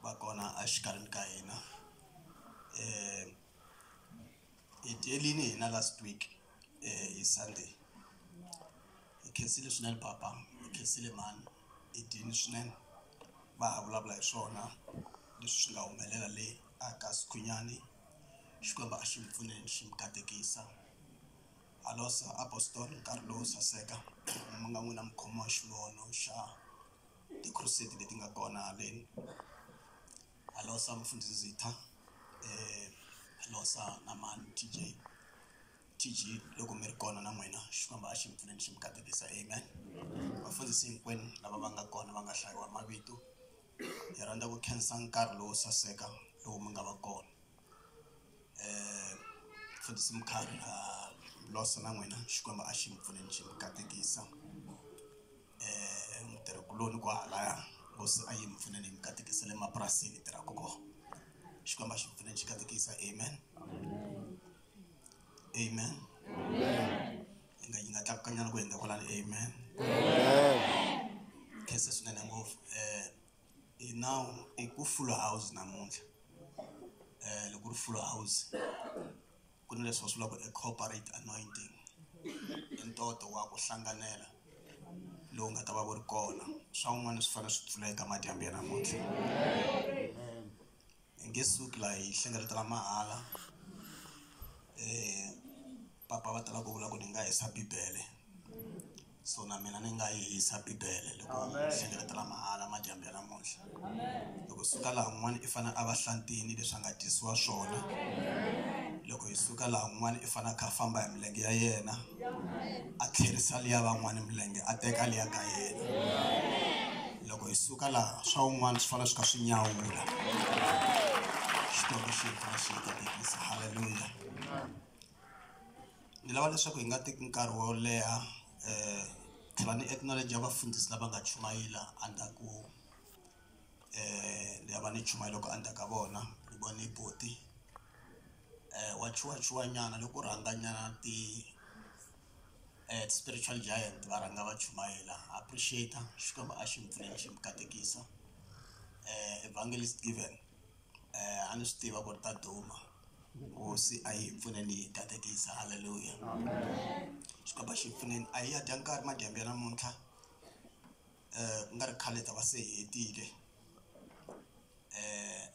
va kona exikarhini ka hina. Hi dyelini hina last week hi Sunday. Hi khensile swinene papa, hi khensile mhani, hi dyini swinene. Va ha vulavula hi swona leswi swi nga humelela le a ka Sikhunyani. Xikwembu a xi mi pfuneni xi mi katekisa. Alosa Apostle nkarhi lowo saseka mi nga n'wina mi khomiwa xivono xa ti-crusade leti nga kona haleni. Alosa mufundhisi Zitha, Alosa na mhani T_J, T_G loko mi ri kona na n'wina Xikwembu a xi mi pfuneni xi mi katekisa amen. Vafundhisi hinkwenu lava va nga kona va nga hlayiwa mavito hi rhandza ku khensa nkarhi lowo saseka lowu mi nga va kona. Mfundhisi Mkhari Losa na n'wina Xikwembu a xi mi pfuneni xi mi katekisa. Mutirhikuloni kwahalaya hosi a yi mi pfuneni yi mi katekisa le mapurasini hi tirhaka kona. Xikwembu a xi mi pfuneni xi katekisa amen. Amen. Yi nga yi nga tlakukanyana ku hundza kwalano amen. Khensa swinene ngopfu hi now i ku full house namuntlha. Loko ku ri full house ku na leswi va swi vulaka e corporate anointing i ntoto wa ku hlanganela lowu nga ta va wu ri kona swa un'wana swi fanele swi pfuleka madyambu ya namuntlha hi nge suki laha hi hlengeletela mahala papa va tala ku vula ku ni nga hisa bibele so na mina ni nga yi hisa bibele loko hlengeletela mahala madyambu ya namuntlha loko suka laha un'wana i fanele a va hlantini leswi a nga dyisiwa swona loko hi suka laha un'wana i fanele a kha a famba hi milenge ya yena a tlherisa liya van'wani milenge a teka liya ka yena loko hi suka laha swa un'wana swi fanele swi kha swi nyawula Xikwembu xi hi pfuna xi hi katekisa halleluya. Ni lava leswaku hi nga teki nkarhi wo leha tlhela ni acknowledge vafundhisi lava nga chumayela endzhaku lava ni chumayelaka endzhaku ka vona ni vone buti wa chuwachuwa nyana loko u rhanga nyana ti spiritual giant va rhanga va chumayela appreciate Xikwembu a xi mi pfuneni xi mi katekisa evangelist Given. A ni swi tiva ku ri ta duma hosi a yi hi pfuneni yi hi katekisa halleluya Xikwembu a xi hi pfuneni a hi ya dya nkarhi madyambu ya namuntlha ku nga ri khale hi ta va se hi hetile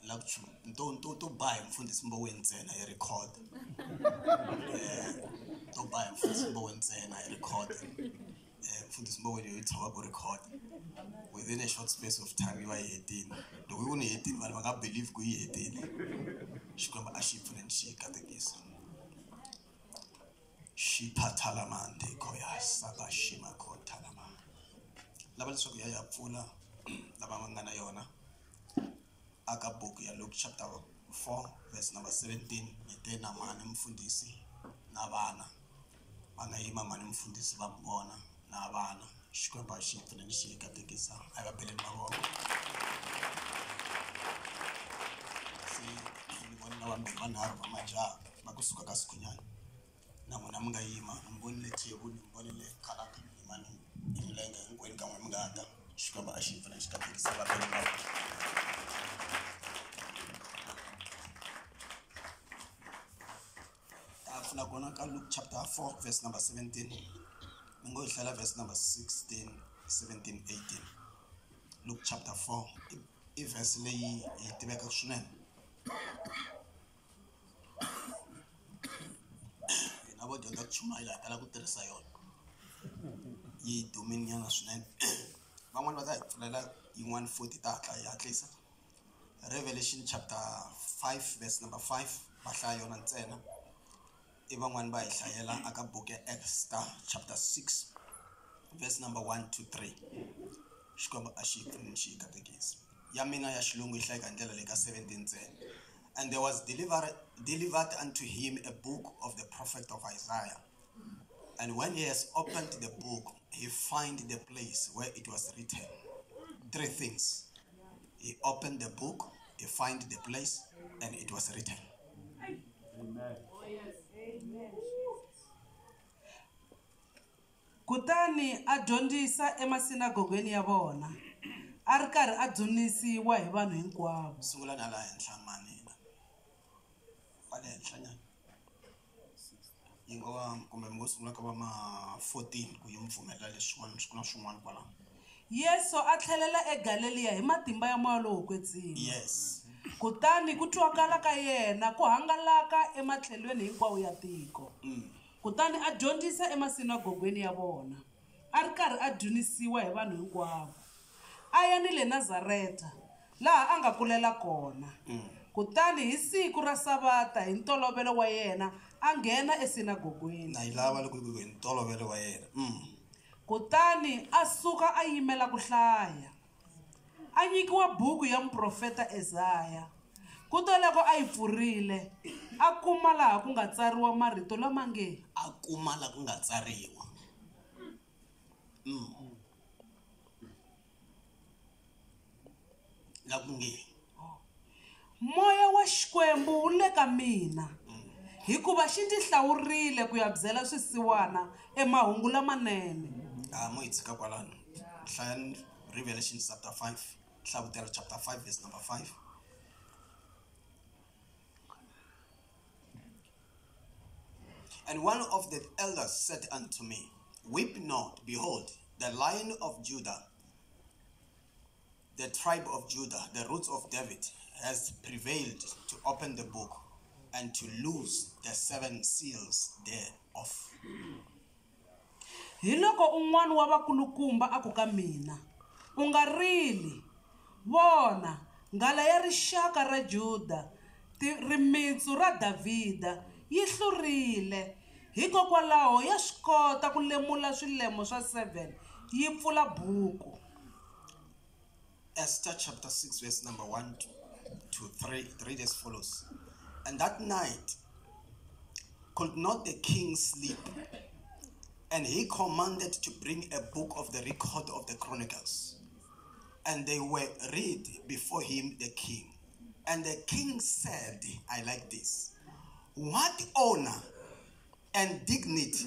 la ku to to to ba hi mfundhisi Mboweni ntsena hi record to ba hi mfundhisi Mboweni ntsena hi record. Mfundhisi Mboweni yi tshama ku record within a short space of time yi va yi hetile loko yi ku ni hetile vanhu va nga believe ku yi hetile Xikwembu a xi yi pfuneni xi yi katekisa xi phathalamande khoya saba xima khothalama lava leswaku ya ya pfula lava va nga na yona aka buku ya Luke chapter 4 verse number 17 ni te na mhani mfundhisi na vana va nga yima mhani mfundhisi va mi vona na vana Xikwembu a xi hi pfuneni xi hi katekisa a hi va beleni mavoko se ni vona na vambirhi vanharhu va majaha va kusuka ka Sikhunyana na n'wina mi nga yima ni mi vonile Thebu ni mi vonile Khalanga yimani hi milenge hinkwenu ka n'we mi nga ta Xikwembu a xi hi pfuneni xi katekisa va beleni mavoko. Ta pfula kona ka Luke chapter 4 verse number 17 ni ngo yi hlayela verse number 16 17 18 Luke chapter 4 i verse leyi yi tiveka swinene hina vo dyondza ku chumayela hi tala ku tirhisa yona yi dumile nyana swinene van'wani va ta hi pfulela yin'wani futhi ta hatla yi hatlisa Revelation chapter 5 verse number 5 va hlaya yona ntsena i van'wani va hi hlayela aka buku ya Esther chapter 6 verse number 1 to 3 Xikwembu a xi hi pfuneni xi hi katekisa ya mina ya xilungu yi hlayeka hi ndlela leyi ka 17 ntsena and there was delivered unto him a book of the prophet of Isaiah and when he has opened the book he find the place where it was written three things he opened the book he find the place and it was written. Amen. Kutani a dyondzisa emasinagogweni ya vona, A ri karhi a dzunisiwa hi vanhu hinkwavo. Sungula na laha henhla mani. Kwale henhla nyana. Yi ngo va kumbe mi ngo sungula ka va ma 14 ku yi mi pfumelela leswin'wana ku na swin'wana kwalaho. Yesu a tlhelela eGaleliya hi matimba ya moya lowo kwetsima. Yes. Kutani ku twakala ka yena ku hangalaka ematlhelweni hinkwawo ya tiko. Kutani a dyondzisa emasinagogweni ya vona, a ri karhi a dzunisiwa hi vanhu hinkwavo. A ya ni le Nazareta, laha a nga kulela kona. Kutani hi siku ra Savata hi ntolovelo wa yena a nghena esinagogweni. Na yi lava loko hi ntolovelo wa yena. Kutani a suka a yimela ku hlaya. A nyikiwa buku ya muprofeta Esaya. Kuteloko a yi pfurile, a kuma laha ku nga tsariwa marito lama nge a kuma laha ku nga tsariwa. La ku nge Moya wa Xikwembu wu le ka mina, hikuva xi ndzi hlawurile ku ya byela swisiwana emahungu lamanene. A mo yi tshika kwalano. Hlayani Revelation chapter 5, Hlavutelo chapter 5 verse number 5. And one of the elders said unto me, Weep not, behold, the Lion of Judah, the tribe of Judah, the roots of David, has prevailed to open the book and to loose the 7 seals thereof. Hi loko un'wana wa vakulukumba a ku ka mina, u nga rili, vona, nghala ya rixaka ra Juda, rimitsu ra Davhida, yi hlurile. Hikokwalaho ya swi kota ku lemula swilemo swa 7, yi pfula buku. Esther chapter 6 verse number 1 to 3, read as follows. And that night could not the king sleep, and he commanded to bring a book of the record of the chronicles. And they were read before him, the king. And the king said, I like this, what honor and dignity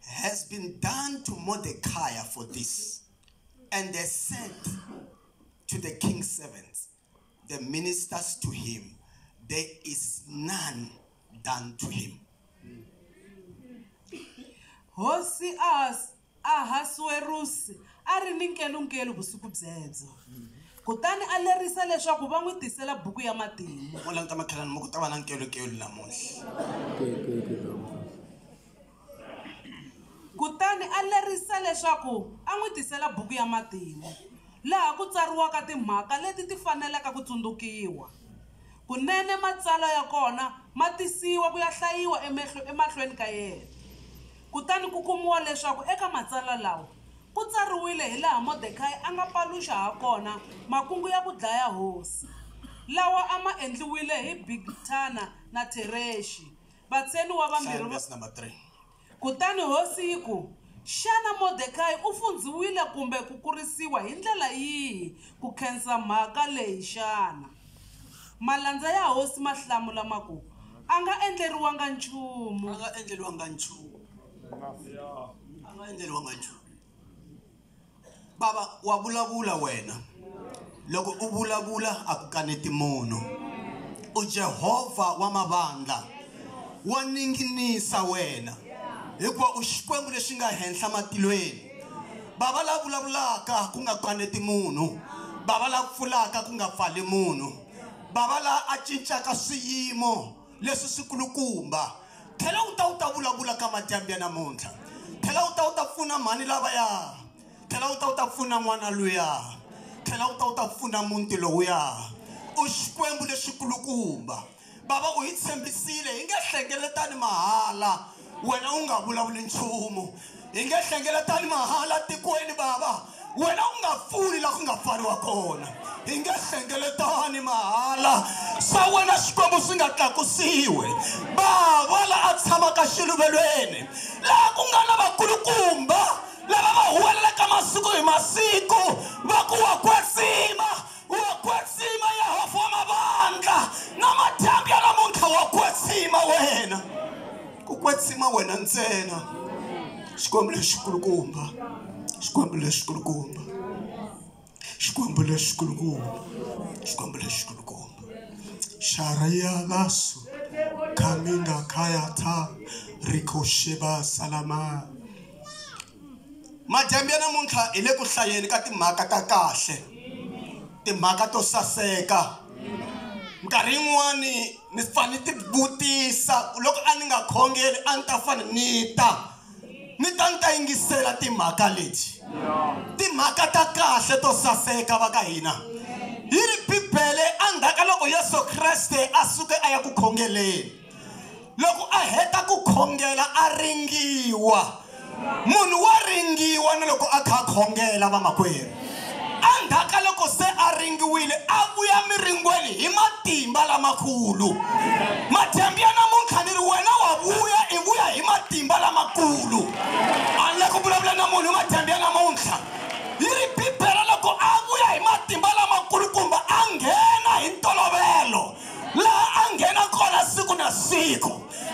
has been done to Mordecai for this? And they said to the king's servants, the ministers to him, there is none done to him. Hosi Ahasuerus a ri ni nkelunkelu vusiku byebyo. Kutani a lerisa leswaku va n'wi tisela buku ya matimu. Mo languta makhelwani mo ku ta va na nkelunkelu namuntlha. Kutani a lerisa leswaku a n'wi tisela buku ya matimu, laha ku tsariwaka timhaka leti ti fanelaka ku tsundzukiwa. Kunene matsalwa ya kona ma tisiwa ku ya hlayiwa emahlweni ka yena. Kutani ku kumiwa leswaku eka matsalwa lawa ku tsariwile hi laha Mordekai a nga paluxa ha kona makungu ya ku dlaya hosi, lawa a ma endliwile hi Bigthana na Tereshi, vatseniwa vambirhi. Verse number 3. Kutani hosi yi ku, xana Mordekai u fundziwile kumbe ku kurisiwa hi ndlela yihi ku khensa mhaka leyi xana? Malandza ya hosi ma hlamula ma ku, a nga endleriwanga nchumu. A nga endleriwanga nchumu. A nga endleriwanga nchumu. Baba, wa vulavula wena. Loko u vulavula a ku kaneti munhu. U Jehovha wa mavandla. Wa ninginisa wena. Hikuva u Xikwembu lexi nga henhla matilweni. Baba la vulavulaka ku nga kaneti munhu. Baba la pfulaka ku nga pfali munhu. Baba la a cincaka swiyimo leswi swi kulukumba. Tlhela u ta vulavula ka madyambu ya namuntlha. Tlhela u ta pfuna mhani lavaya. Tlhela u ta pfuna n'wana luya. Tlhela u ta pfuna muti lowuya. U Xikwembu lexi kulukumba. Baba u hi tshembisile hi nge hlengeletani mahala. Wena u nga vulavuli nchumu. Hi nge hlengeletani mahala tikweni baba. Wena u nga pfuli la ku nga pfariwa kona. Hi nge hlengeletani mahala. Swa wena Xikwembu swi nga tlakusiwe. Baba la a tshamaka xiluvelweni, laha ku nga na vakulukumba lava va huwelelaka masiku hi masiku va ku wa kwetsima, wa kwetsima Yehovha wa mavandla. Na madyambu ya namuntlha wa kwetsima wena. Ku kwetsima wena ntsena. Xikwembu lexikulukumba. Xikwembu lexikulukumba. Xikwembu lexikulukumba, Xikwembu lexikulukumba. Xarayalasu kaminga kayata rikosheba salama. Madyambu ya namuntlha hi le ku hlayeni ka timhaka ta kahle, timhaka to saseka. Minkarhi yin'wani ni fane ni ti vutisa loko a ni nga khongeli a ni ta fane ni ta ni ta ni ta yingisela timhaka leti, timhaka ta kahle to saseka va ka hina. Yi ri Bibele endzhaku ka loko Yesu Kreste a suke a ya ku khongeleni, loko a heta ku khongela a ringiwa. Munhu wa ringiwa na loko a kha a khongela vamakwerhu. Endzhaku ka loko se a ringiwile a vuya miringweni hi matimba lamakulu. Madyambu ya namuntlha ni ri wena wa vuya, i vuya hi matimba lamakulu. A ni le ku vulavula na munhu hi madyambu ya namuntlha. Yi ri Bibele loko a vuya hi matimba lamakulukumba a nghena hi ntolovelo laha a nghena kona siku na siku.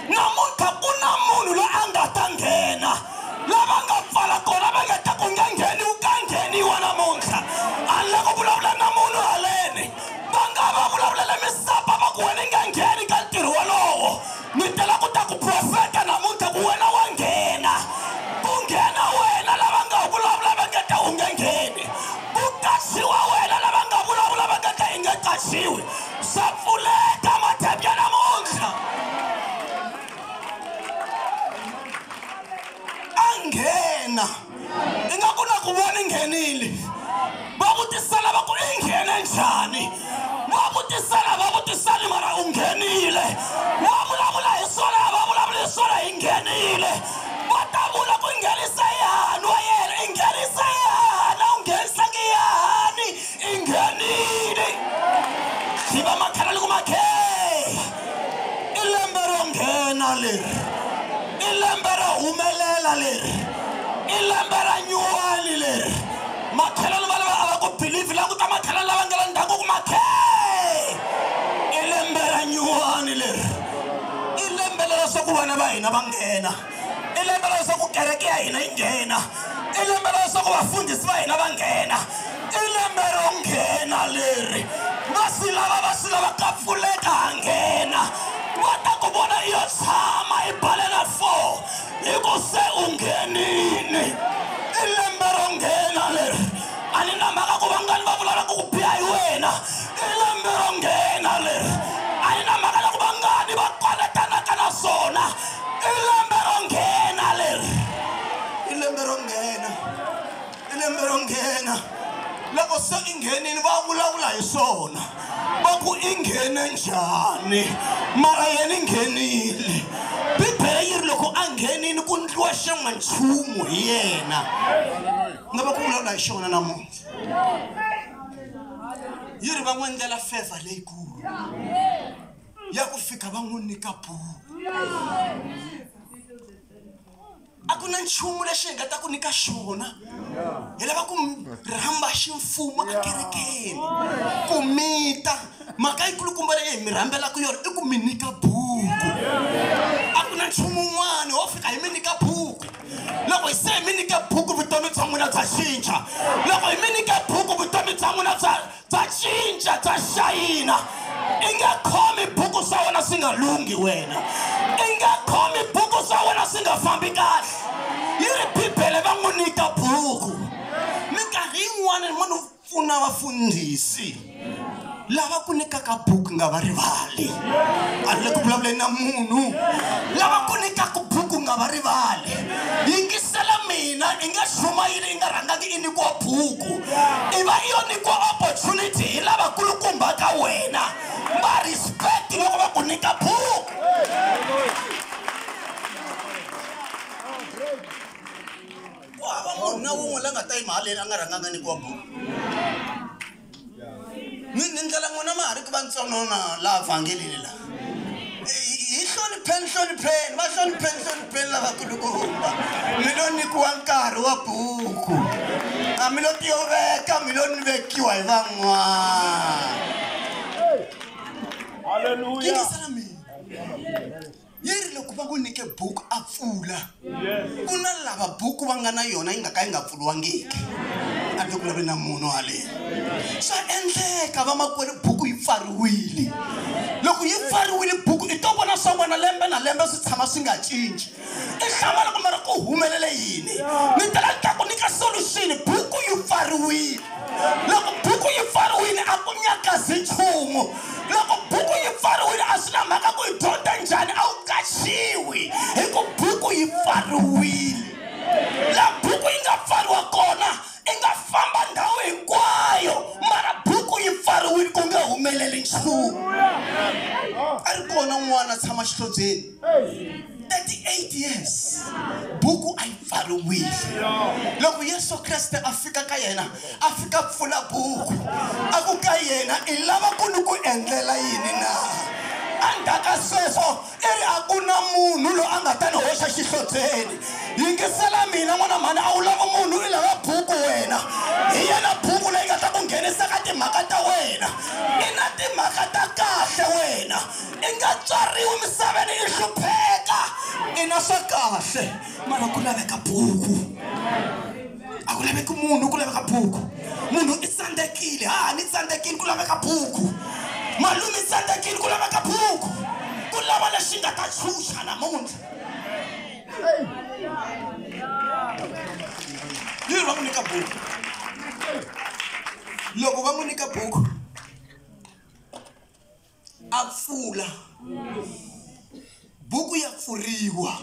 Namuntlha ku na munhu loyi a nga ta nghena, lava nga pfala kona va nga ta ku nge ngheni u ka ngheniwa namuntlha. A ni le ku vulavula na munhu haleni, va nga va vulavulele misava va ku wena i nge ngheni ka ntirho wolowo. Ni tela ku ta ku profeta namuntlha ku wena wa nghena, ku nghena wena lava nga vulavula va nge ta u nge ngheni, ku katsiwa wena lava nga vulavula va nge ta i nge katsiwi. Swa pfuleka madyambu ya namuntlha. A nghena ingaku na ku vona i nghenile, va vutisela va ku i nghene njhani, va vutisela va vutisani mara u nghenile, va vulavula hi swona a va vulavuli hi swona i nghenile. Va ta vula ku nghenisa yehani wa yena, i nghenisa yehani, a wu nghenisangi yehani, i nghenile. Tiva makhala loko makhe i lembe ro nghena leri, i lembe ro humelela leri, i lembe ra nyuwani leri. Makhelwani va lava a va ku believe languta makhelwani lava nga le ndzhaku ku makhe i lembe ra nyuwani leri, i lembe leswaku vana va hina va nghena, i lembe leswaku kereke ya hina yi nghena, i lembe leswaku vafundhisi va hina va nghena, i lembe ro nghena leri. Va swi lava va swi lava ka pfuleka ha nghena, va ta ku vona i yo tshama i balela 4 hi ku se u nghenile. I lembe ro nghena leri. A ni na mhaka ku vangani va vulavula ku ku biha hi wena, i lembe ro nghena leri. A ni na mhaka loko vangani va konetanaka na swona, i lembe ro nghena leri, i lembe ro nghena, i lembe ro nghena. Loko se i nghenile va vulavula hi swona, va ku i nghene njhani, mara yena i nghenile. Bibele yi ri loko a nghenile ku ndliwa xan'wanchumu hi yena. Nga va ku vulavula hi xona namuntlha. Yi ri va n'wi endlela favor leyikulu ya ku fika va n'wi nyika buku. A ku na nchumu lexi hi nga ta ku nyika xona, hi lava ku rhamba ximfumo ekerekeni ku mita. Mhaka yikulukumba leyi hi mi rhambelaka yona i ku mi nyika buku. A ku na nchumu wun'wana, ho fika hi mi nyika buku. Loko hi se hi mi nyika buku vutomi bya n'wina bya cinca. Loko hi mi nyika buku vutomi bya n'wina bya cinca, bya xayina. I nga khomi buku swa wena swi nga lunghi wena, i nga khomi buku swa wena swi nga fambi kahle. Yi ri Bibele va n'wi nyika buku. Minkarhi yin'wana munhu pfuna vafundhisi lava ku nyikaka buku nga va rivali. A ni le ku vulavuleni na munhu. Lava ku nyikaka buku nga va rivali. Yingisela mina, i nga xumayeli i nga rhangangi i nyikiwa buku. I va i yo nyikiwa opportunity hi lavakulukumba ka wena. Va respect loko va ku nyika buku. Ku hava munhu na wun'we la nga ta yima haleni a nga rhanganga nyikiwa buku. Ni ndlela n'wina ma ha ri ku vantsongo na laha vhangeleni laha. Hi hlonipheni, hlonipheni, va hlonipheni, hlonipheni lavakulukumba. Mi lo nyikiwa nkarhi wa buku, a mi lo tiyo veka, mi lo vekiwa hi van'wana. Hallelujah. Yingisela mina. Yi ri loko va ku nyike buku a pfula, ku na lava buku va nga na yona yi nga ka yi nga pfuriwangiki. A ni ku vulavuli na munhu haleni. Swa endleka vamakwerhu buku yi pfariwile. Loko yi pfariwile buku i to vona swa wena lembe na lembe swi tshama swi nga cinci. I hlamala ku mara ku humelele yini. Ni tela ni ta ku nyika solution, buku yi pfariwile. Loko buku yi pfariwile a ku nyakazi nchumu. Loko buku yi pfariwile a swi na mhaka ku yi dyondza njhani, a wu kaxiwi hi ku buku yi pfariwile. La buku yi nga pfariwa kona i nga famba ndhawu hinkwayo, mara buku yi pfariwile ku nge humeleli nchumu. A ri kona un'wana a tshama xihlobyeni 38 years, buku a yi pfariwile. Loko Yesu Kreste a fika ka yena, a fika pfula buku, a ku ka yena i lava ku ni ku endlela yini na? Endzhaku ka sweswo i ri a ku na munhu loyi a nga ta ni hoxa xihlobyeni. Yingisela mina n'wana mhani, a wu lavi munhu, i lava buku wena. Hi yena buku leyi nga ta ku nghenisa ka timhaka ta wena. I na timhaka ta kahle wena. I nga tswariwi misaveni i hlupheka. I na swa kahle, mara ku laveka buku. A ku laveki munhu, ku laveka buku. Munhu i tsandzekile, ha ni tsandzekile, ku laveka buku. Malume i tsandzekile, ku laveka buku. Ku lava lexi nga ta tshunxa namuntlha. Yi ri va n'wi nyika buku. Loko va n'wi nyika buku, a pfula. Buku ya pfuriwa.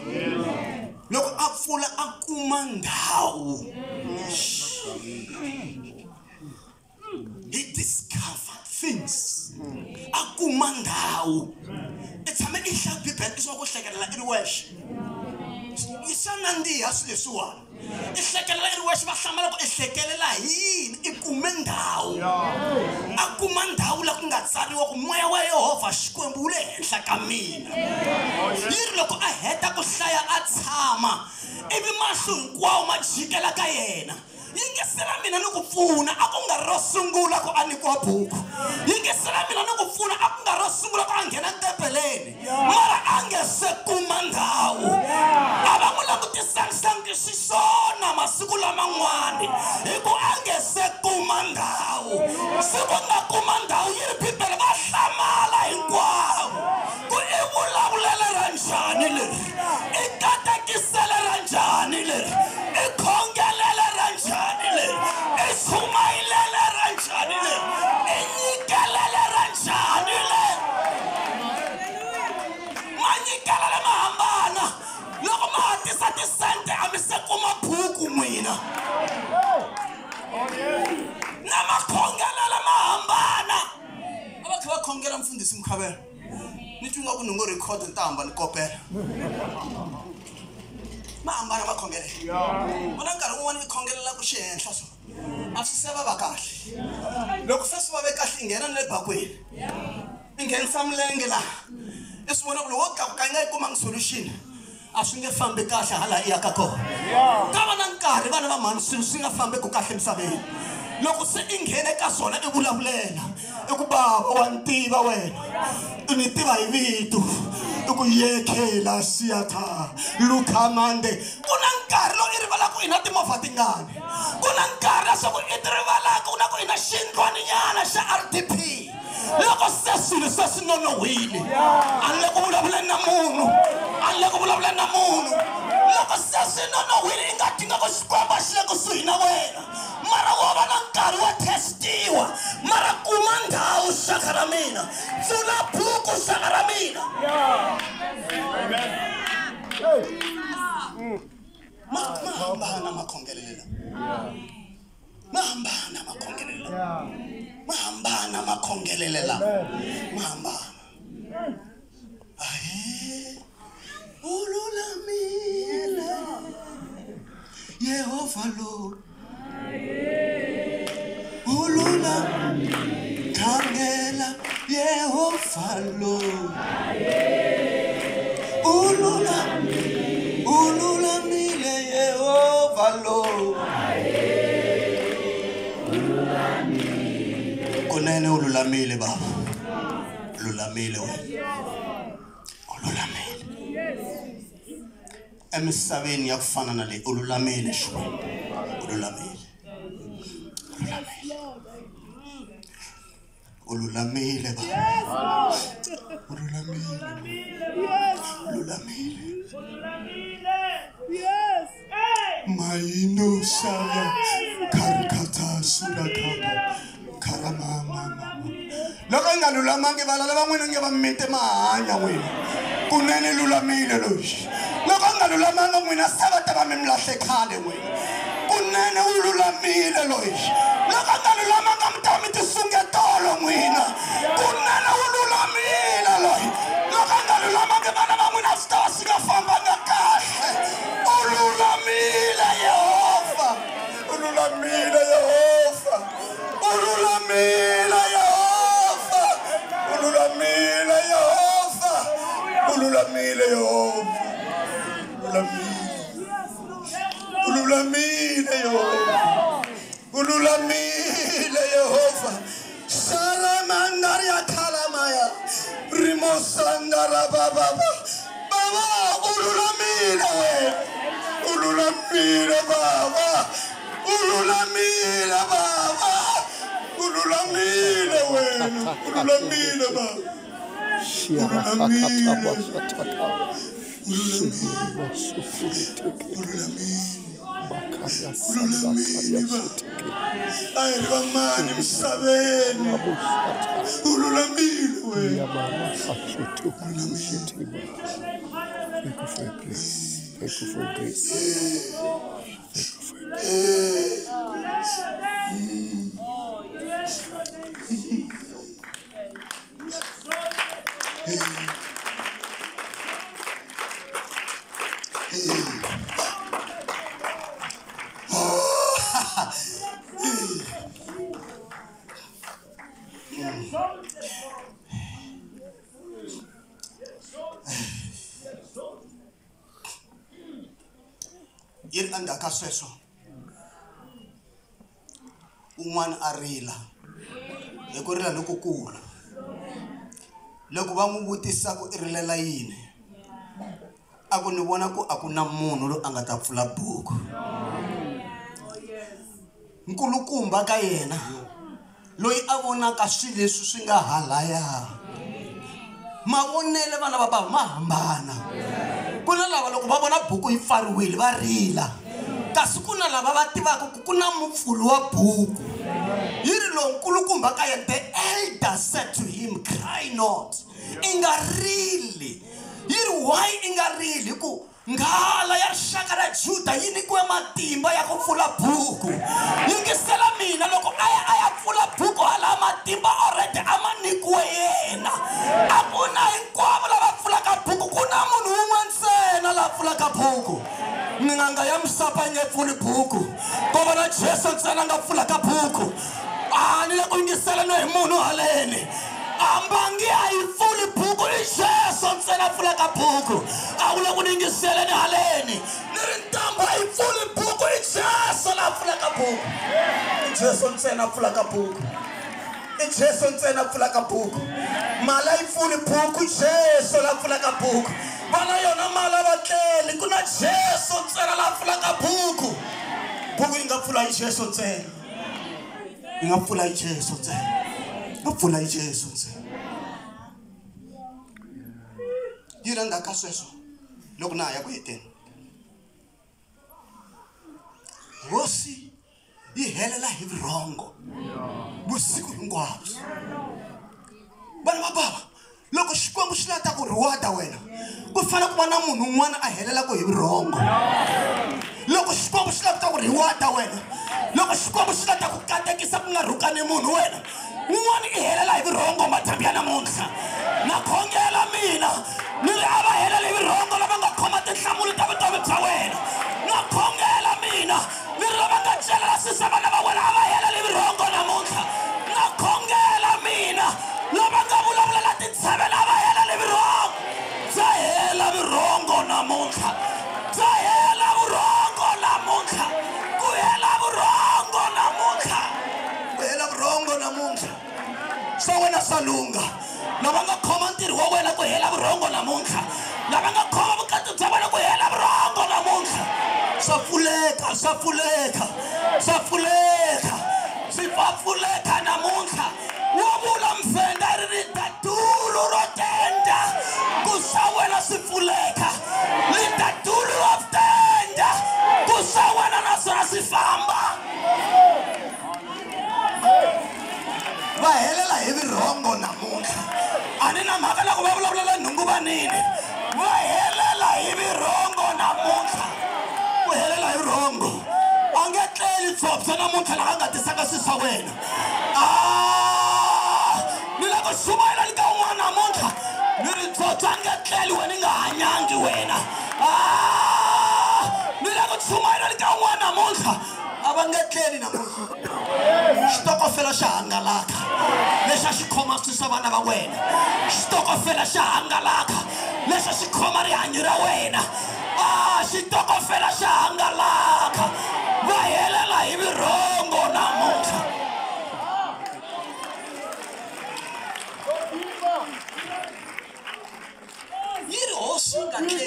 Loko a pfula a kuma ndhawu. He discovered things. A kuma ndhawu. I tshame i hlaya Bibele i sungula ku hlekelela i ri wexe. Swa nandziha swilo leswiwani. I hlekelela i ri wexe, va hlamala ku i hlekelela hi yini. I kume ndhawu. A kuma ndhawu la ku nga tsariwa ku moya wa Yehovha Xikwembu wu le henhla ka mina. Yi ri loko a heta ku hlaya a tshama, ivi mahlo hinkwawo ma jikela ka yena. Yingisela mina ni ku pfuna, a ku nga ri ro sungula ku a nyikiwa buku. Yingisela mina ni ku pfuna, a ku nga ro sungula ku a nghena tempeleni, mara a nge se kuma ndhawu. A va n'wi langutisangisangi xiswona masiku laman'wani, hi ku a nge se kuma ndhawu. Siku nga kuma ndhawu yi ri Bibele va hlamala hinkwavo ku i vulavulele ra njhani leri, i katekisele ra njhani leri, i khongelele ra njhani leri, i chumayilele ra njhani leri, i nyikelele ra njhani leri. Manyikelele ma hambana. Loko ma ha tisa tisente a mi se kuma buku n'wina. Na makhongelele ma hambana. A va kha va khongela mfundhisi Mukhavela. Ni twi nga ku ni ngo record ni ta hamba ni kopela. Ma hambana makhongelelo. Ku na nkarhi wun'wana i khongelela ku xihenhla so a swi se va va kahle. Loko se swi va ve kahle i nghena ni le bakweni, i nghenisa milenge laha, i swi vona ku loko wo tlakuka i nga yi kumangi solution, a swi nge fambi kahle hala i yaka kona. Ka va na nkarhi vana va mhani swilo swi nga fambeku kahle emisaveni. Loko se i nghene ka swona i vulavulela, i ku bava wa ni tiva wena, i ni tiva hi vito, i ku yekhela siyatha lukhamande. Ku na nkarhi lowu i rivalaka i na timovha tingani, ku na nkarhi leswaku i ti rivalaka ku na ku i na xindlwaninyana xa RDP. Loko se swilo se swi nonohwile, a ni le ku vulavuleni na munhu, a ni le ku vulavuleni na munhu. Loko se swi nonohwile i nga dinga ku Xikwembu a xi le kusuhi na wena, mara wo va na nkarhi wo testiwa. Mara kuma ndhawu xaka ra mina, pfula buku xaka ra mina. Ma hambana makhongelelo, ma hambana makhongelelo, ma hambana makhongelelo lawa, ma hambana. Ahe, u lulamile Yehovha lo, u lulamile, khangela Yehovha lo, u lulamile Yehovha lo. Kunene u lulamile baba, lulamile wena, u lulamile. Emisaveni ya ku fana na leyi u lulamile Xikwembu, u lulamile. U lulamile baba. U lulamile. U lulamile. Yes. Maino saya karikata surakapa karamama. Loko nga lulamangi valala van'wina nge va mite mahanya n'wina. Kunene lulamile loyi. Loko nga lulamanga n'wina se va ta va mi lahle khale n'wina. Kunene u lulamile loyi. Loko nga lulamanga mi ta mi tisungetolo n'wina. Kunene u lulamile loyi. Loko nga lulamanga vana va n'wina swi ta va swi nga fambanga kahle. U lulamile Yehovha. U lulamile Yehovha. U lulamile Yehovha. U lulamile Yehovha. U lulamile Yehovha. U lulamile Yehovha. U lulamile Yehovha. Salamandaria kalamaya. Rimosandara baba. Baba, u lulamile wena. U lulamile baba. U lulamile baba. U lulamile wena. U lulamile baba. U lulamile. U lulamile. U lulamile. Lulamile baba. A hi ri vamani misaveni. U lulamile wena. Thank you for your grace. Thank you for your grace. Thank you for your grace. Yi ri endzhaku ka sweswo un'wana a rila hi ku rila lokukulu. Loko va n'wi vutisa ku i rilela yini, a ku ni vona ku a ku na munhu loyi a nga ta pfula buku. Nkulukumba ka yena loyi a vonaka swilo leswi swi nga halaya. Mavonele vana va bava ma hambana. Ku na lava loko va vona buku yi pfariwile va rila, kasi ku na lava va tivaka ku ku na mupfuli wa buku. Yi ri lowu nkulukumba ka yena, the elder said to him, cry not. I nga rili. Yi ri why i nga rili? Hi ku nghala ya rixaka ra Juda yi nyikiwe matimba ya ku pfula buku. Yingisela mina, loko a ya pfula buku hala matimba already a ma nyikiwe yena. A ku na hinkwavo lava pfulaka buku, ku na munhu wun'we ntsena la pfulaka buku. N'anga ya misava yi nge pfuli buku, ko va na Jesu ntsena a nga pfulaka buku. A ni le ku yingisela no hi munhu haleni. Ambangi a yi pfuli buku, i Jesu ntsena pfulaka buku. A wu le ku yingiseleni haleni. Ni ri ntambu a yi pfuli buku, i Jesu la pfulaka buku. I Jesu ntsena pfulaka buku. I Jesu ntsena pfulaka buku. Mali a yi pfuli buku, Jesu la pfulaka buku. Vana yona mali a va tleli, ku na Jesu ntsena la pfulaka buku. Buku yi nga pfula hi Jesu ntsena. Yi nga pfula hi Jesu ntsena. Nga pfula hi Jesu ntsena. Yi ri endzhaku ka sweswo loko na ha ya ku heteni, hosi yi helela hi vurhongo vusiku hinkwabyo. Vana va bava, loko Xikwembu xi lava ta ku reward wena, ku fanele ku va na munhu un'wana a helelaka hi vurhongo. Loko Xikwembu xi lava ta ku reward wena, loko Xikwembu xi lava ta ku katekisa ku nga rhukani munhu wena, un'wana i helela hi vurhongo madyambu ya namuntlha. Na khongela mina ni ri a va helela hi vurhongo lava nga khoma tinhlamulo ta vutomi bya wena. Na khongela mina ni ri lava nga celela swisa vana va wena a va helela hi vurhongo namuntlha. Na khongela mina lava nga vulavulela tintshevela a va helela hi vurhongo. Bya hela vurhongo namuntlha. Bya hela vurhongo namuntlha. Ku hela vurhongo namuntlha. Ku hela vurhongo namuntlha. Swa wena swa lungha. Lava nga khoma ntirho wa wena ku hela vurhongo namuntlha. Lava nga khoma vukati bya wena ku hela vurhongo namuntlha. Swa pfuleka, swa pfuleka, swa pfuleka. Swi Swi pfuleka namuntlha. Wa vula mvenda ri ri dadulu ro tenda ku swa wena swi pfuleka. Li dadulu ro tenda ku swa wena naswona swi famba. Va helela hi virhongo namuntlha. A ni na mhaka na ku va vulavulela nhungu vanini. Va helela hi virhongo namuntlha. Ku helela hi rhongo. A nge tleli tsopsa namuntlha laha nga tisaka swi swa wena. Ni la ku xumayela ni ka un'wana namuntlha. Ni ri tsotsa a nge tleli wena i nga hanyangi wena. Ni la ku xumayela ni ka un'wana namuntlha. A va nge tleli namuntlha. Xitokofela xa hangalaka lexi a xi khoma swi swa vana va wena. Xitokofela xa hangalaka lexi a xi khoma rihanyo ra wena. Xitokofela xa hangalaka. Va helela hi virhongo namuntlha. Yi ri hosi yi nga tleli.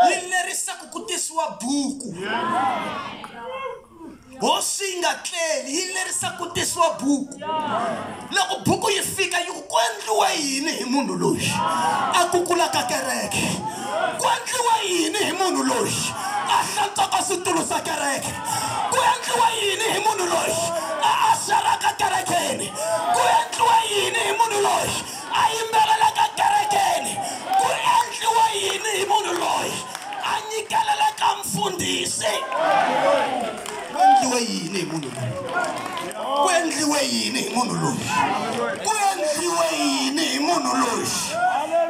Yi lerisaka ku tisiwa buku. Hosi yi nga tleli, yi lerisa ku tisiwa buku. Loko buku yi fika yi ku ku endliwa yini hi munhu loyi a kukulaka kereke? Ku endliwa yini hi munhu loyi a hlantswaka switulu swa kereke? Ku endliwa yini hi munhu loyi a axaraka kerekeni? Ku endliwa yini hi munhu loyi a yimbelelaka kerekeni? Ku endliwa yini hi munhu loyi a nyikelelaka mfundhisi? Ku endliwe yini hi munhu loyi? Ku endliwe yini hi munhu loyi? Ku endliwe yini hi munhu loyi?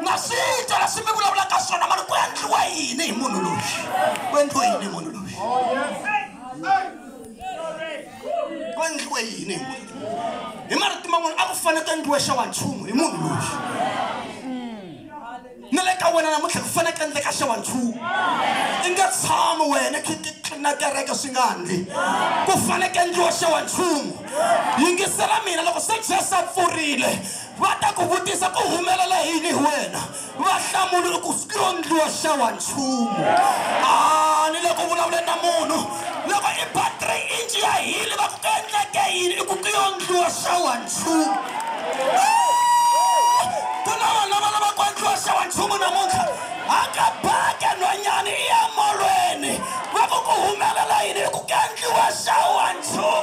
Na swi twa leswi mi vulavulaka swona mara ku endliwe yini hi munhu loyi? Ku endliwe yini hi munhu loyi? Ku endliwe yini hi munhu loyi? Hi marito man'wana a ku fanele ku endliwe xawanchumu hi munhu loyi. Na le ka wena namuntlha ku fanele ku endleka xawanchumu. I nga tshami wena na kereke swi nga ndli. Ku fanele ku endliwa xawanchumu. Yingisela mina loko se Jesu a pfurile va ta ku vutisa ku humelela yini hi wena. Va hlamula ku ku endliwa xawanchumu. Ni le ku vulavuleni na munhu loko i ba 3 inch ya hili va ku ku endleke yini i ku ku endliwa xawanchumu. Ku na vanhu lava lava ku endliwa xawanchumu namuntlha. A ka baka nhwanyana i ya molweni va ku ku humelela yini i ku ku endliwa xawanchumu.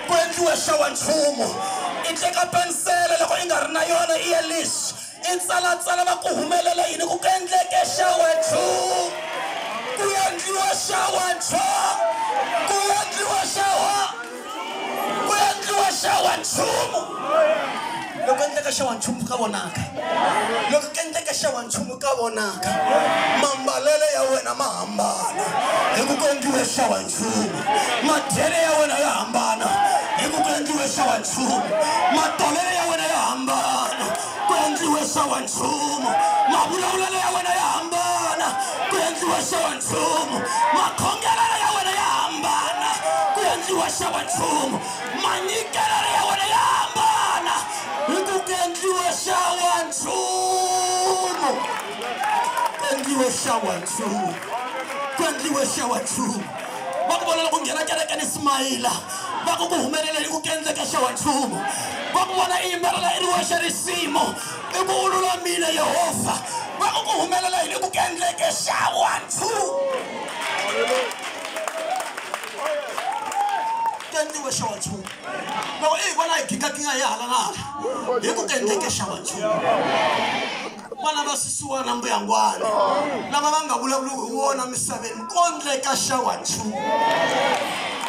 Ku endliwa xawanchumu. I teka pensele loko i nga ri na yona i ya lexi i tsalatsala va ku humelela yini ku ku endleke xawanchumu. Ku endliwa xawanchumu. Ku endliwa xawa. Ku endliwa xawanchumu. Loko endleka xawanchumu ka vonaka. Loko ku endleka xawanchumu ka vonaka. Mambalelo ya wena ma hambana hi ku ku endliwe xawanchumu. Madyele ya wena ya hambana hi ku ku endliwe xawanchumu. Matolelo ya wena ya hambana ku endliwe xawanchumu. Mavulavulelo ya wena ya hambana ku endliwe xawanchumu. Makhongelelo ya wena ya hambana ku endliwa xawanchumu. Manyikelelo ya wena ya hambana hi ku ku endliwe xawanchumu. Ku endliwe xawanchumu. Ku endliwe xawanchumu. Va ku vona loko nghena kerekeni smayila va ku ku humelela hi ku ku endleka xawanchumu. Va ku vona i yimbelela i ri wexe risimu i ku u lulamile Yehovha. Va ku ku humelela hi ku ku endleke xawanchumu. Ku endliwe xawanchumu. Loko i hi vona hi gingaginga hi hala na hala hi ku ku endleke xawanchumu. Vana va susiwana mbuyangwana lava va nga vulavuli hi wona misaveni ku endleka xawanchumu.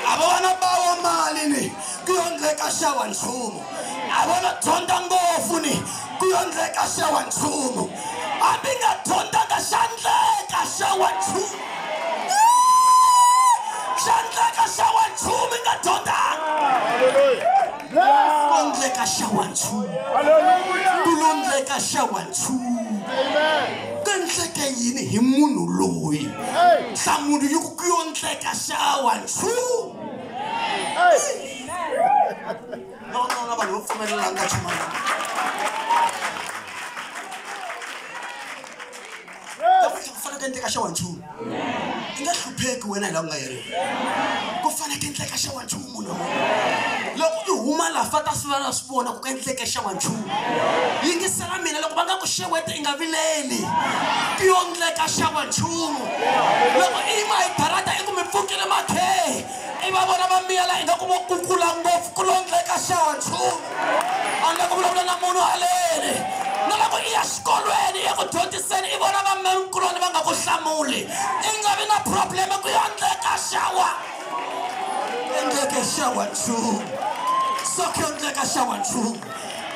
A va vana bawa mali ni ku endleka xawanchumu. A va na dyondza ngopfu ni ku endleka xawanchumu. Hambi nga dyondzanga xa endleka xawanchumu. Xa endleka xawanchumu i nga dyondzanga. Ku endleka xawanchumu. Ku endleka xawanchumu. Ku endleke yini hi munhu loyi? Nhlamulo yi ku ku endleka xawanchumu. No, no, vanhu vo pfumelela nga chumayela. ku endleka xawanchumu. I nga hlupheki wena hi laha ku nga heriki. Ku fanele ku endleka xawanchumu na loko i huma laha fa ta swi va swi vona ku endleke xawanchumu. Yingisela mina loko va nga ku xeweta i nga vileli. Ku yo endleka xawanchumu. Loko i yima hi darata i ku mi pfukile makhe. I va vona va miyela ingaku vo kukula ngopfu ku lo endleka xawanchumu. A ni le ku vulavula na munhu haleni. Na loko i ya xikolweni i ya ku dyondziseni i vona vamemkuloni va nga ku hlamuli. I nga vi na problem ku yo endleka xawa. Endleke xawanchumu. So ku yo endleka xawanchumu.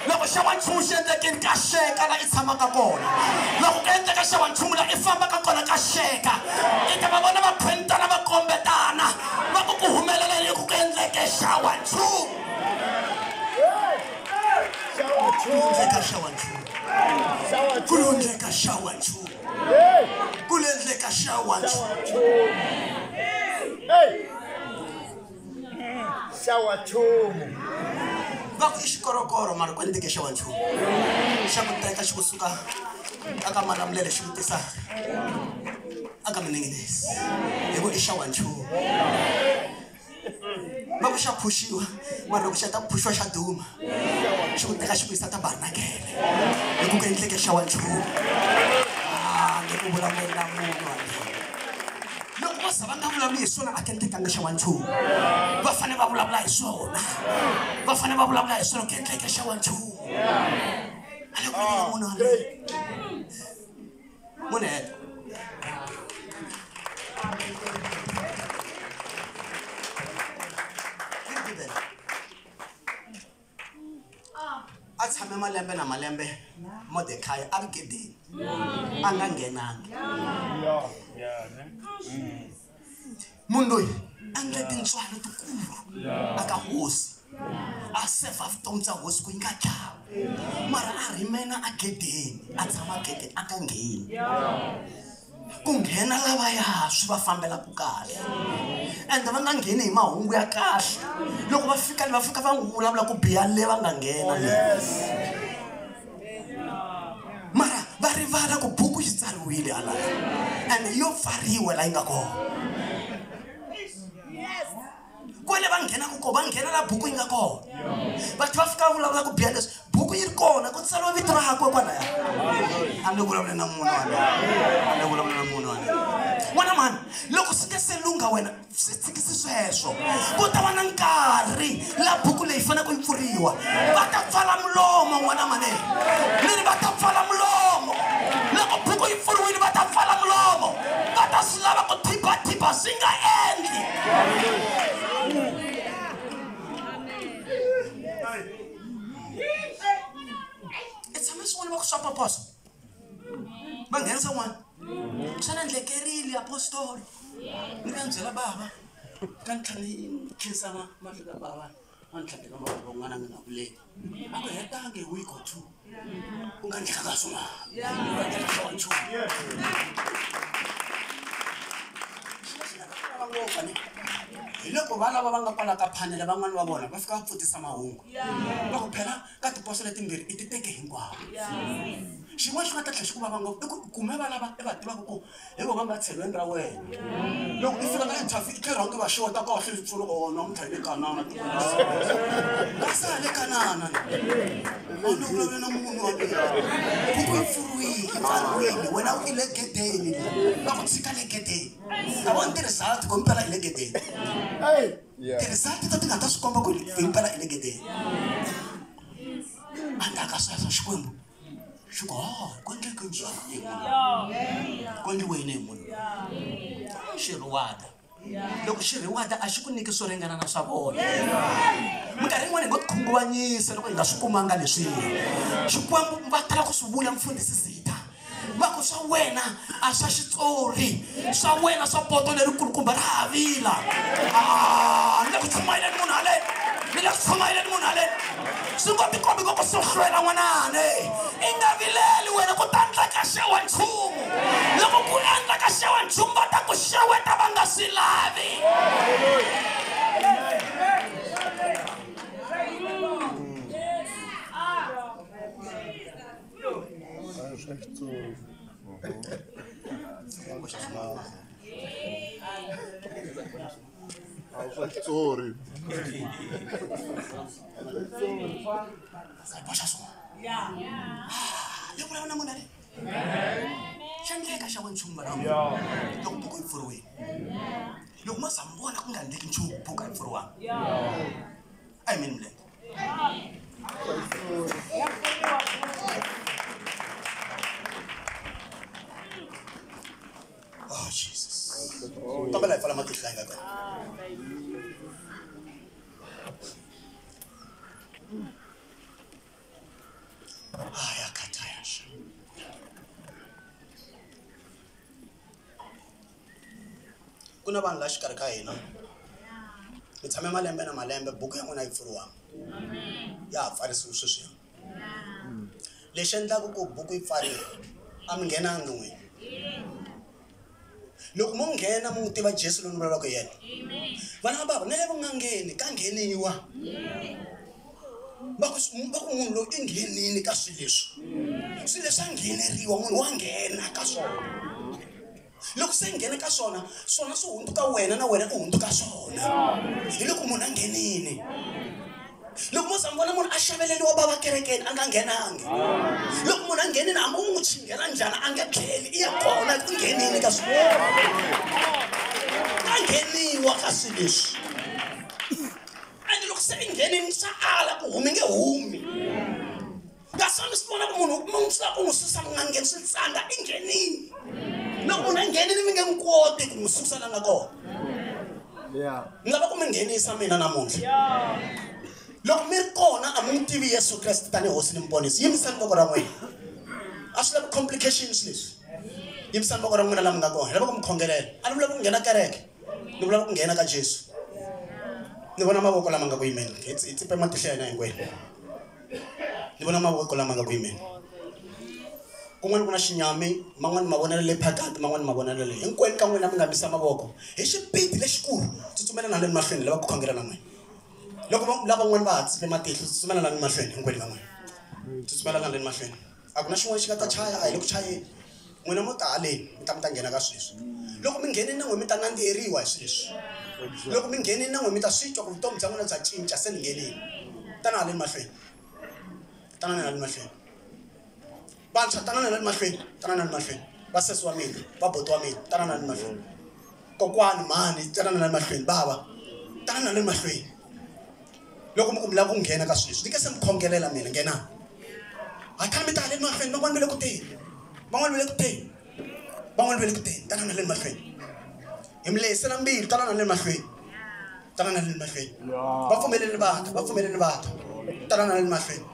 Loko xawanchumu xi endlekeni ka xeka la i tshamaka kona. Loko ku endleka xawanchumu la i fambaka kona ka xeka. I ta va vona va khwentana va kombetana. Va ku ku humelela ku ku endleke xawanchumu. Endleka xawanchumu. Ku endleka xawanchumu. Ku endleka xawanchumu. Xawanchumu. Va ku i xikorokoro mara ku endleke xawanchumu. Xa ku teka xi kusuka aka Malamulele xi ku tisa aka Minengelezi. Hi ku i xawanchumu. Va ku xa phuxiwa mara loko xi heta ku phuxiwa xa duma. Xi ku teka xi ku yisa tabarnakele. Hi ku ku endleke xawanchumu. Ni ku vulavula na munhu haleni. Loko vo za va nga vulavuli hi swona a ku endlekanga xawanchumu. Va fanele va vulavula hi swona. Va fanele va vulavula hi swona ku endleke xawanchumu. A le ku vulavula na munhu haleni. Munhu heta. A tshame malembe na malembe Mordekai a ri gedeni. A nga nghenangi. Munhu loyi a endle tintswalo tikulu aka hosi. A seva vutomi bya hosi ku yi nga dlawi. Mara a rhimena a gedeni, a tshama gedeni a nga ngheni. Ku nghena lavaya swi va fambelaka kahle. Ende va nga ngheni hi mahungu ya kahle. Loko va fika le va fika va n'wi vulavula ku biha le va nga nghena le. Mara va rivala ku buku yi tsariwile halaya. Ende yo pfariwa la yi nga kona. Kwale va nghenaka kona va nghena la buku yi nga kona. Batho va fika va vulavula ku biha leswi buku yi ri kona ku tsariwa vito rakwe kwalaya. A ni vulavula na munhu haleni. A ni vulavula na munhu haleni. N'wana mhani loko swi nga se lungha wena swi tshikisi sweswo. Ku ta va na nkarhi la buku leyi faneleke ku yi pfuriwa. Va ta pfala mulomo n'wana mhani. Ni ri va ta pfala mulomo. Loko buku yi pfuriwile va ta pfala mulomo. Va ta swi lava ku thibathiba swi nga endli. I tshame swin'wana va ku swa papaso. Va nghenisa n'wana. Xana ndlekerile apostoli. Ni nga byela bava. Ka ni tlhela ni khensa mahlo ka bava. A ni tlhandleka mavoko n'wana ni nga vuleli. A ku hetangi hi week or two. Ku nga endlekanga swin'wana. Ku nga endleka xawanchumu. Ngopfu ni. Hi loko va lava va nga kwala ka phanele van'wani va vona va fika va pfutisa mahungu. Va ku phela ka tiposo letimbirhi i ti teke hinkwawo. Xin'wana xi nga ta tlhela xi ku vava ngopfu i ku kume va lava i va tivaka ku hi vona va nga tlhelweni ra wena. Loko i fika ka interview i tlhela onge va xota kahle swi pfula oh namuntlha hi le Kanana. Va sa le Kanana. A ni vulavula na munhu wa mina. Buku yi pfuriwile, yi pfariwile wena u le gedeni. Va ku tshika le gedeni. A voni ti-result ku impela i le gedeni. Ti-result to ti nga ta swi komba ku impela i le gedeni. Endzhaku ka sweswo Xikwembu xi ku oh ku endleke njhani hi munhu? Ku endliwe yini hi munhu? Xi riwada. Loko xi riwada a xi ku nyiki swo ringana na swa vona. Minkarhi yin'wana hi ngo tikhunguvanyisa loko hi nga swi kumanga leswiya. Xikwembu va tala ku swi vula mfundhisi Zita. Va ku swa wena a swa xitsori. Swa wena swa poto lerikulukumba ra ha vila. Ni le ku chumayeleni munhu haleni. Ni le ku chumayeleni munhu haleni. Swi ngo tikombi ngopfu swi hlwela n'wanani. I nga vileli wena ku ta endleka xawanchumu. Loko ku endleka xawanchumu va ta ku xeweta va nga swi lavi. Sorry. Boxa swona. Le vulavula na munhu ale xa endleka xa we nchumu vana loko buku yi pfuriwile loko mo za mi vona ku nga endleki nchumu buku a yi pfuriwanga a yi meni milenge. Oh Jesus. Kombela hi pfala matihlo hi nga kona. Ku na vanhu la xikarhi ka hina mi tshame malembe na malembe buku ya n'wina yi pfuriwanga ya ha pfarisiwi sweswiya lexi endlaka ku buku yi pfariwa a mi nghenangi n'wina loko mo nghena mi n'wi tiva Jesu loyi ni vulavulaka hi yena vana va bava na le va nga ngheni ka ngheniwa va ku munhu loyi i nghenini ka swilo leswi swilo leswi a ngheneriwa munhu wa nghena ka swona loko se nghena ka swona swona swi hundzuka wena na wena u hundzuka swona hi loko munhu a nghenini loko mo za mi vona munhu a xaveleriwa bava kerekeni a nga nghenangi loko munhu a nghenini hambi u n'wi chinghela njhani a nge tlheli i ya kona u nghenini ka swilo ka ngheniwa ka swilo leswi ende loko se i nghenini swa ala ku humi nge humi kasi mi swi vona ku munhu mi swi lava ku n'wi susa mi nga ngheni swi tsandza i nghenini loko munhu a nghenini mi nge n'wi koti ku n'wi susa la nga kona ni lava ku mi nghenisa mina namuntlha loko mi ri kona a mi n'wi tivi Yesu Kreste tanihi hosi ni muponisi yimisani voko ra n'wina a swi lavi complications leswi yimisani voko ra n'wina la mi nga kona hi lava ku mi khongelela a ni vula ku nghena kereke ni vula ku nghena ka Jesu ni vona mavoko lama nga ku yimeni hi tsipe matihlo ya hina hinkwenu ni vona mavoko lama nga ku yimeni kun'wana ku na xinyami man'wani mavonelo le phakati man'wani mavonelo le hinkwenu ka n'wina mi nga misa mavoko hi xipidi lexikulu tsutsumela na le mahlweni lava ku khongela na n'wina loko lavan'wani va ha tsipe matihlo tsutsumela na le mahlweni hinkwenu ka n'wina tsutsumela na le mahlweni a ku na xin'wana xi nga ta chaya a hi le ku chayeni n'wina mo ta haleni mi ta mi ta nghena ka sweswi loko mi nghenini na n'wina mi ta nandziheriwa hi swilo leswi loko mi nghenini na n'wina mi ta swi twa ku vutomi bya n'wina bya cinca se ni nghenini tana haleni mahlweni tanani haleni mahlweni vantshwa tanani haleni mahlweni tanani haleni mahlweni vasesi wa mina vabuti wa mina tanani haleni mahlweni kokwani mhani tanani haleni mahlweni bava tanani haleni mahlweni loko mi ku mi lava ku nghena ka swilo leswi ni nge se mi khongelela mina nghenani hatlani mi ta haleni mahlweni van'wani va le ku teni van'wani va le ku teni van'wani va le ku teni tanani haleni mahlweni hi mi lehisela mbilu tanani haleni mahlweni tanani haleni mahlweni va pfumeleni va ta va pfumeleni va ta tanani haleni mahlweni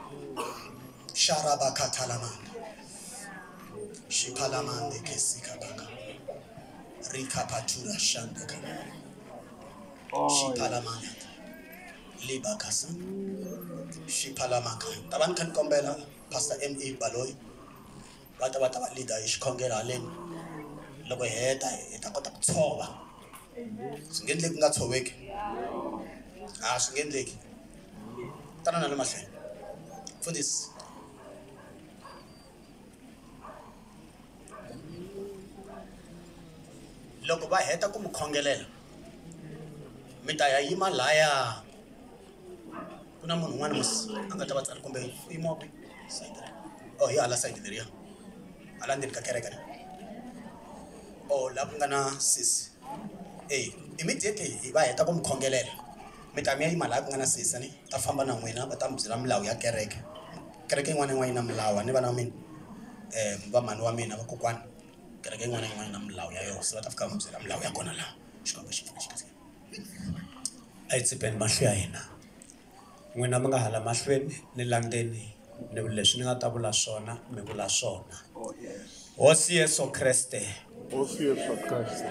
xarabakhathalamanda xiphalamande kesikabaka rikhapatura xandaka xiphalamanda libakasa xiphalamaka ta va ni kha ni kombela Pastor M.A. Baloyi va ta va ta va leader hi xikhongelo haleni loko hi heta hi ta kota ku tshova swi nge endleki ku nga tshoveki a swi nge endleki tana na le mahlweni mfundhisi loko va heta ku mi khongelela mi ta ya yima laya ku na munhu un'wana a nga ta va tsala kumbe yimiwa kwihi sayiti oh hi hala sayiti leriya hala ndzeni ka kereke ne oh laha ku nga na sesi e immediately hi va heta ku mi khongelela mi ta mi ya yima laha ku nga na sesi ni ta famba na n'wina va ta mi byela milawu ya kereke kereke yin'wana na yin'wana yi na milawu a ni vana va mina va mhani wa mina vakokwani kereke yin'wana na yin'wana yi na milawu ya yona se va ta fika va mi byela milawu ya kona laha Xikwembu xi pfuna xi kahle. A hi tsipeni mahlo ya hina n'wina mi nga hala mahlweni ni landzeni ni leswi ni nga ta vula swona mi vula swona hosi Yesu Kreste Hosi Yesu Kreste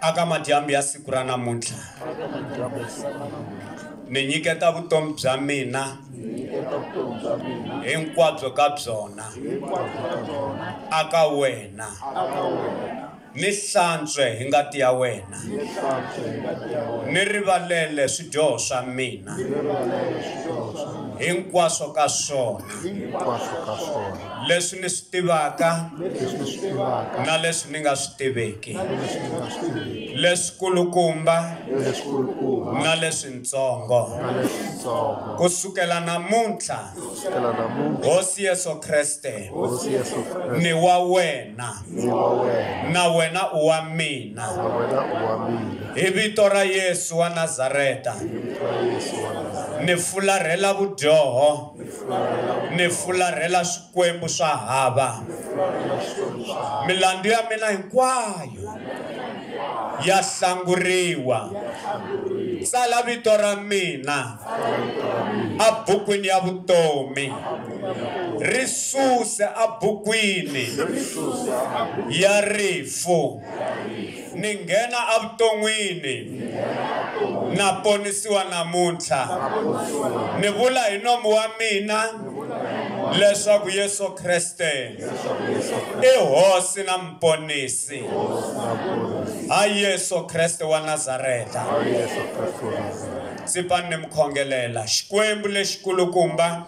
aka madyambu ya siku ra namuntlha aka madyambu ya siku ra namuntlha ni nyiketa vutomi bya mina ni nyiketa vutomi bya mina hinkwabyo ka byona hinkwabyo ka byona aka wena aka wena ni hlantswe hi ngati ya wena ni hlantswe hi ngati ya wena ni rivalele swidyoho swa mina ni rivalele swidyoho swa mina Hinkwaswo ka swona. Leswi ni swi tivaka na leswi ni nga swi tiveki. Leswikulukumba na leswintsongo. Ku sukela namuntlha Hosi Yesu Kreste ni wa wena na wena u wa mina. Hi vito ra Yesu wa Nazareta ni fularhela vudyoho, ni fularhela swikwembu swa hava. Milandzu ya mina hinkwayo ya hlanguriwa. Tsala vito ra mina abukwini ya vutomi, ri suse abukwini ya rifu. Ni nghena evuton'wini na ponisiwa namuntlha. Ni vula hi nomu wa mina leswaku Yesu Kreste i Hosi na Muponisi. Ha Yesu Kreste wa Nazareta. Tsipani ni mi khongelela. Xikwembu lexikulukumba,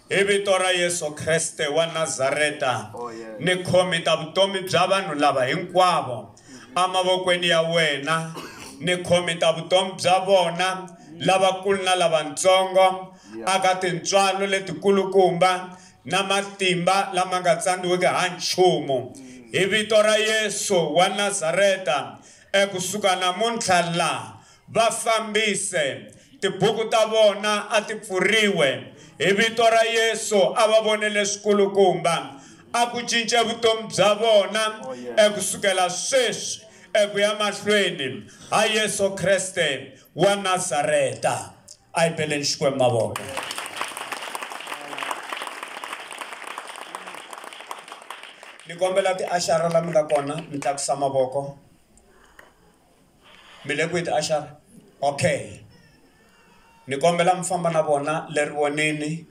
hi vito ra Yesu Kreste wa Nazareta, ni khomita vutomi bya vanhu lava hinkwavo emavokweni ya wena. Ni khomita vutomi bya vona lavakulu na lavatsongo aka tintswalo letikulukumba na matimba lama nga tsandziwiki ha nchumu. Hi vito ra Yesu wa Nazareta, ekusuka namuntlha la va fambise tibuku ta vona a ti pfuriwe. Hi vito ra Yesu a va vone leswikulukumba, a ku cince vutomi bya vona ekusukela sweswi eku ya mahlweni. Ha Yesu Kreste wa Nazareta. A hi beleni Xikwembu mavoko. Ni kombela tiaxara la mi nga kona mi tlakusa mavoko. Mi le kwihi tiaxara? Okay. Ni kombela mi famba na vona le rivonini,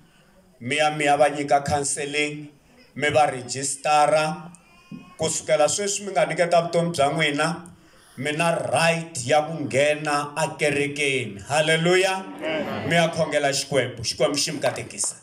mi ya va nyika counseling, mi va rejistara. Kusukela sweswi mi nga nyiketa vutomi bya n'wina, mi na right ya ku nghena akerekeni. Haleluya. Mi ya khongela Xikwembu. Xikwembu xi mi katekisa.